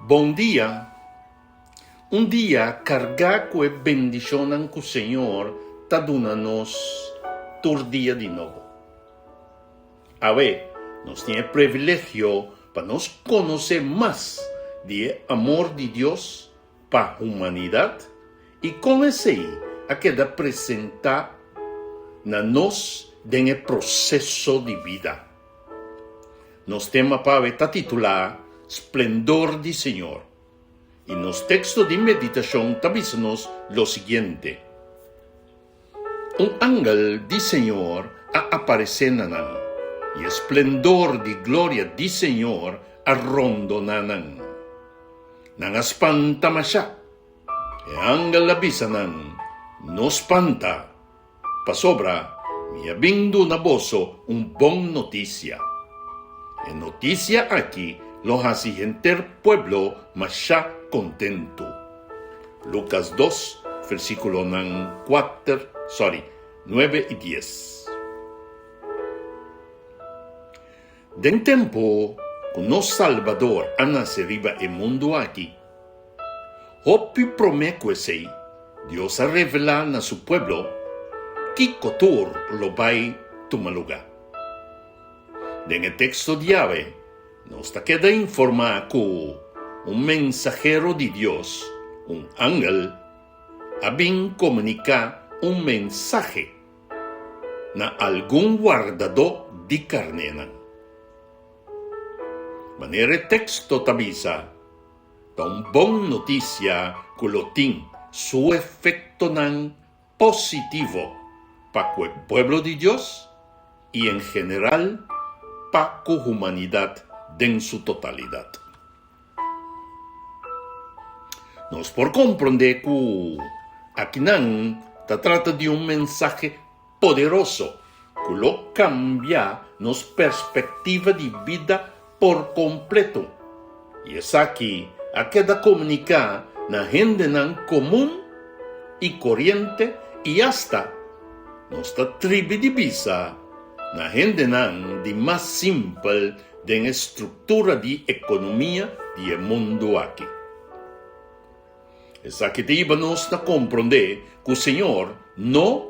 Bon dia! Un dia kargá ku e bendishonnan ku Señor ta duna nos tur dia di nobo. Awe nos tin e privilegio pa nos konosé mas di e amor di Dios pa humanidat i kon esei a keda presentá na nos den e proseso di bida. Nos tema pa awe ta titulá Splendor di Señor i nos teksto di meditashon ta bisa nos lo siguiente, Un angel di Señor a aparesé na nan, i e splendor di gloria di Señor a rondoná nan. Nan a spanta mashá. E angel a bisa nan, No spanta, pasobra mi a bin duna boso un bon notisia. E notisia aki lo hasi henter pueblo mashá kontentu. Lukas dos, versíkulonan kuater, sòri, nuebe i dies. Den tempu ku nos Salbador a nase riba e mundu aki, hopi promé ku esei, Dios a revelá na su pueblo kiko tur lo bai tuma lugá. Den e teksto di awe, nos ta keda informá ku un mensahero di Dios, un angel, a bin komuniká un mensahe na algun wardadó di karnénan. Manera e teksto ta bisa, ta un bon notisia ku lo tin su efektonan positivo pa ku e pueblo di Dios i en general pa ku humanidat den su totalidat. Nos por komprondé ku akinan ta trata di un mensahe poderoso ku lo kambia nos perspektiva di bida por kompleto, i esaki a keda komuniká na hendenan komun i koriente i asta, nos ta tribi di bisa, na hendenan di mas simpel den e struktura di ekonomia di e mundu aki. Esaki ta hiba nos na komprondé ku Señor no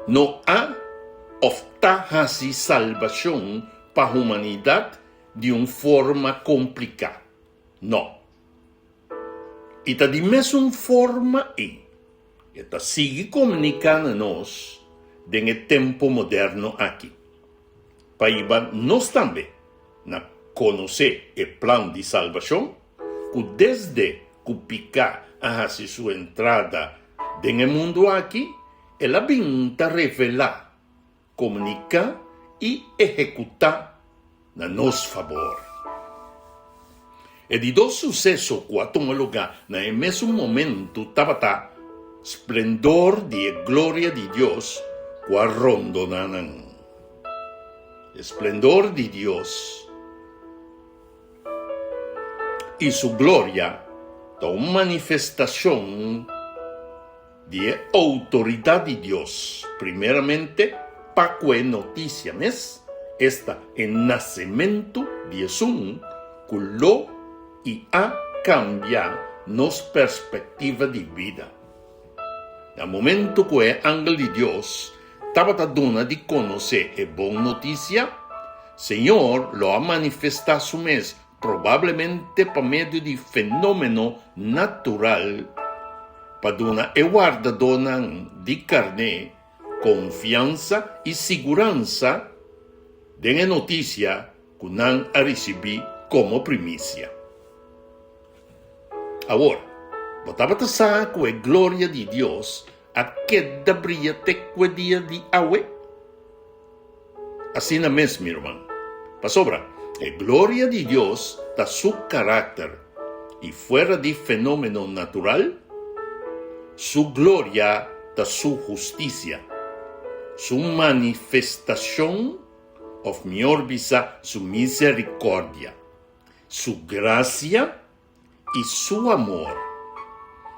no a òf ta hasi salbashon pa humanidat di un forma kompliká. No. I ta di mesun forma ei e ta sigui komuniká na nos den e tempu moderno aki, pa hiba nos tambe na konosé e plan di salbashon ku desde ku piká a hasi su entrada den e mundu aki, el a bin ta revelá, komuniká i ehekutá na nos fabor. E di dos suseso ku a tuma lugá na e mesun momentu tabata splendor di e gloria di Dios ku a rondoná nan. E splendor di Dios i su gloria ta un manifestashon di e outoridat di Dios, primeramente pa ku e notisia mes, esta e nasementu di esun ku lo i a kambia nos perspektiva di bida. Na momentu ku e angel di Dios tabata duna di konosé e bon notisia, Señor lo a manifestá su mes probablemente pa medio di fenómeno natural pa duna e wardadónan di karné konfiansa i siguransa den e notisia ku nan a risibí komo primisia. Awor, bo tabata sa ku e gloria di Dios a keda bria te ku e dia di awe? Asina mes, mi ruman, pasobra e gloria di Dios ta su karakter, i fuera di fenómeno natural, su gloria ta su hustisia, su manifestashon, òf mihor bisa su miserikòrdia. Su gracia i su amor.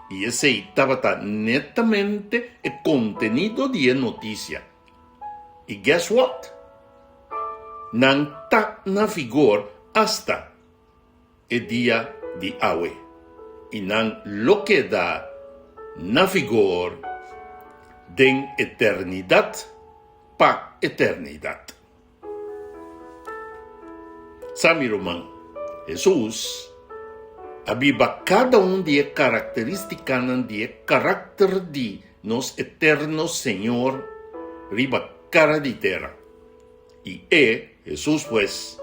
I esei tabata netamente e contenido di e noticia. I guess what? Nan ta na vigor hasta. e dia di awe i nan lo keda na vigor den eternidat pa eternidat. Sa mi ruman, Hesus a biba kada un di e karakterístikanan di e karakter di nos eterno Señor riba kara di tera. I e, Hesus pues,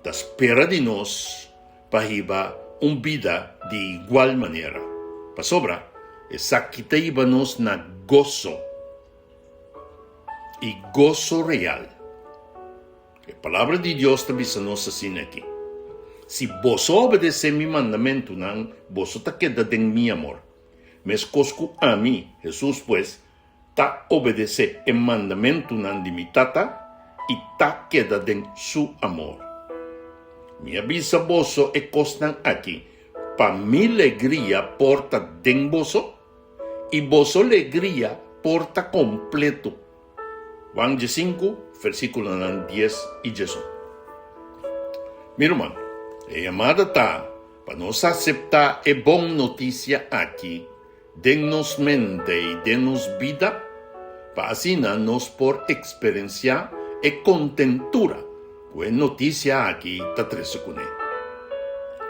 ta spera di nos pa hiba un bida di igual manera, pasobra esaki ta hiba nos na goso i goso real. E Palabra di Dios ta bisa nos asina aki, Si boso obedesé mi mandamentunan, boso ta keda den mi amor, meskos ku ami, Hesus pues, ta obedesé e mandamentunan di mi Tata i ta keda den su amor. Mi a bisa boso e kosnan aki pa mi legria por ta den boso i boso legria por ta kompleto. Juan diesinku, versíkulonan dies i diesun. Mi ruman, e yamada ta pa nos aseptá e bon notisia aki den nos mente i den nos bida, pa asina nos por eksperensiá e kontentura ku e notisia aki ta trese kuné.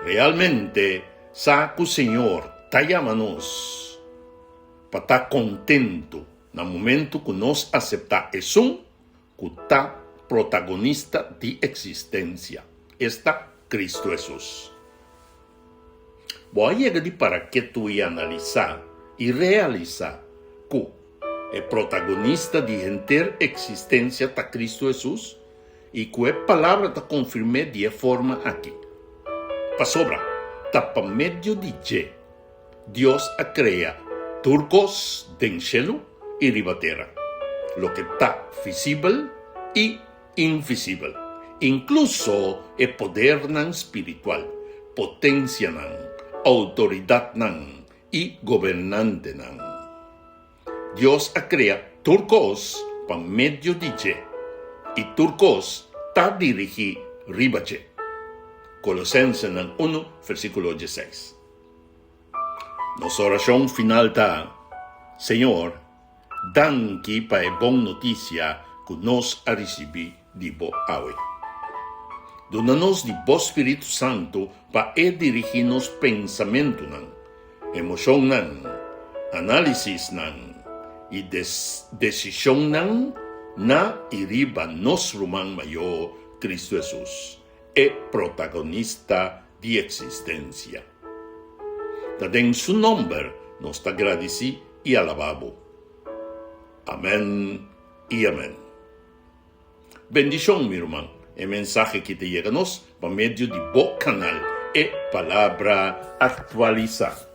Realmente sa ku Señor ta yama nos pa ta kontentu na momentu ku nos aseptá esun ku ta protagonista di eksistensia, esta Kristu Hesus. Bo a yega di para ketu i analisá i realisá ku e protagonista di henter eksistensia ta Kristu Hesus i ku e Palabra ta konfirm'é di e forma aki? Pasobra ta pa medio di dje Dios a krea tur kos den shelu i riba tera, loke ta visibel i invisibel, inkluso e podernan spiritual, potensianan, outoridatnan i gobernantenan. Dios a krea tur kos pa medio di dje, i tur kos ta dirigí riba dje. Kolosensenan unu, versíkulo dieseis. Nos orashon final ta, Señor, danki pa e bon notisia ku nos a risibí di Bo awe. Duna nos di Bo Spiritu Santu pa e dirigí nos pensamentunan, emoshonnan, análisisnan i desishonnan na i riba nos Ruman Mayó, Kristu Hesus. E protagonista di eksistensia. Ta den su nomber nos ta gradisí i alabá bo. Amèn i amèn. Bendishon mi ruman, e mensahe ki ta yega nos pa medio di bo kanal E Palabra Aktualisá.